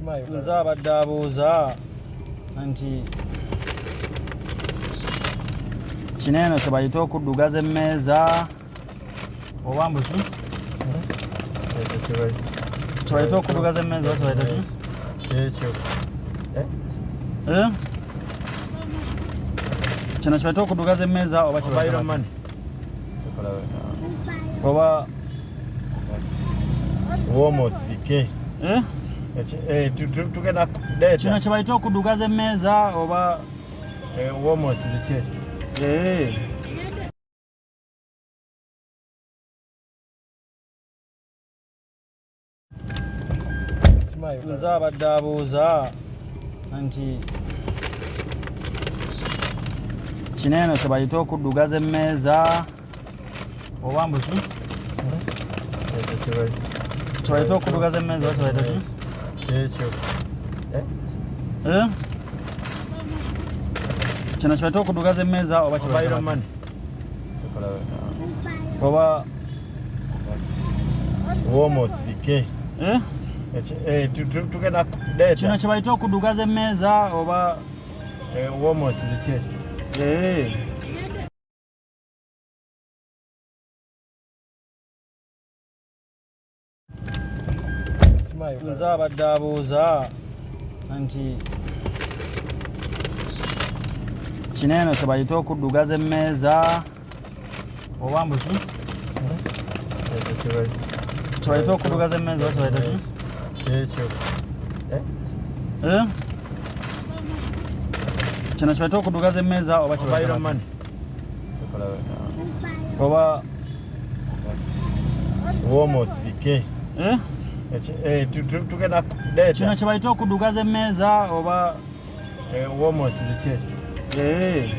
Nze abadde abuuza nti kino eno kyebayita okuddugaza emmeeza oba mbu ki kyebayita okuddugaza emmeeza oba kyebayita ki Ekyo. Eh? Kino kyebayita okuddugaza emmeeza oba Mobile kyebayita money. Oba Wooma osirike. Eh? Eh, tugenda leeta. Kino kyebayita okuddugaza emmeeza oba Eh, wooma osirike. Eh. Nze abadde abuuza nti kino eno kyebayita okuddugaza emmeeza oba mbu ki kyebayita okuddugaza emmeeza oba kyebayita ki Ekyo. Eh? Kino kyebayita okuddugaza emmeeza oba Mobile kyebayita money. Oba Wooma osirike. Eh? Eh, tugenda leeta. Kino kyebayita okuddugaza emmeeza oba Eh, wooma osirike. Eh. Nze abadde abuuza nti kino eno kyebayita okuddugaza emmeeza oba mbu ki kyebayita okuddugaza emmeeza oba kyebayita ki Ekyo. Eh? Kino kyebayita okuddugaza emmeeza oba Mobile kyebayita money. Oba Wooma osirike. Eh? Eh, tugenda leeta. Kino kyebayita okuddugaza emmeeza oba Eh, wooma osirike. Eh.